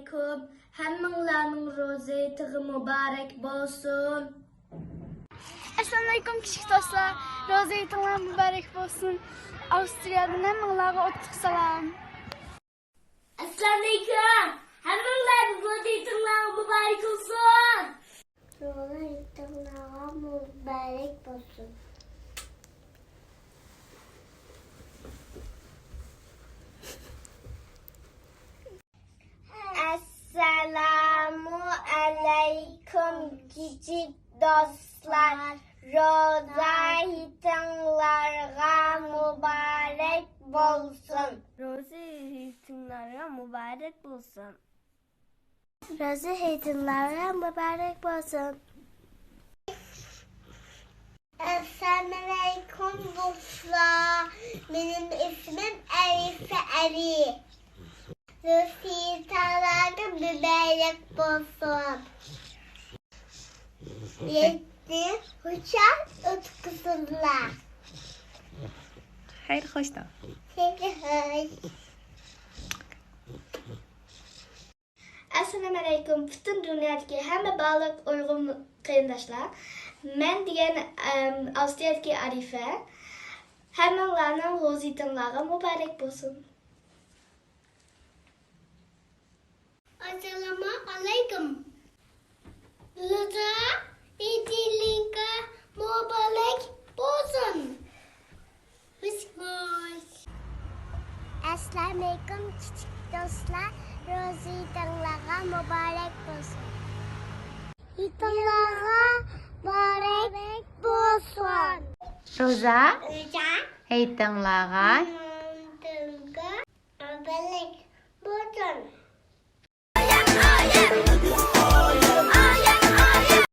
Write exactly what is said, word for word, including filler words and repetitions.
ئەسسالامۇئەلەيكۇم. ھەممىڭلارنىڭ روزا ھېيتىغا مۇبارەك بولسۇن. ئەسسالامۇئەلەيكۇم، كىچىك دوستلار. روزا ھېيتىڭلار مۇبارەك بولسۇن. ئاۋسترىيەدىن ھەممىڭلارغا ئوتلۇق سالام. ئەسسالامۇئەلەيكۇم. ھەممىڭلارنىڭ روزا ھېيتىڭلار مۇبارەك بولسۇن. روزا ھېيتىڭلارغا مۇبارەك بولسۇن. ئەسسالامۇ ئەلەيكۇم، كىچىك دوستلار. روزا ھېيتىڭلارغا مۇبارەك بولسۇن. روزا ھېيتىڭلارغا مۇبارەك بولسۇن. روزا ھېيتىڭلارغا مۇبارەك بولسۇن. ئەسسالامۇئەلەيكۇم دوستلار، مېنىڭ ئىسمىم ئەلىسە ئەلى. روزا ھېيتىڭلارغا مۇبارەك بولسۇن. ھېيتنى خۇشال ئۆتكۈزسۇنلار. خەير خوش. خەير خوش. ئەسسالامۇئەلەيكۇم، پۈتۈن دۇنيادىكى ھەممە بارلىق ئۇيغۇر قېرىنداشلار. مەن دېگەن، ئەم، ئاۋسترىيەدىكى ئارىفە. ھەممىڭلارنىڭ روزا ھېيتىڭلارغا مۇبارەك بولسۇن. ئەسسالامۇ ئەلەيكۇم. روزا ھېيتىڭلارغا مۇبارەك بولسۇن. خوش خوش. ئەسسالامۇئەلەيكۇم، كىچىك دوستلار، روزا ھېيتىڭلارغا مۇبارەك بولسۇن. ھېيتىڭلارغا مۇبارەك بولسۇن. روزا روزا ھېيتىڭلارغا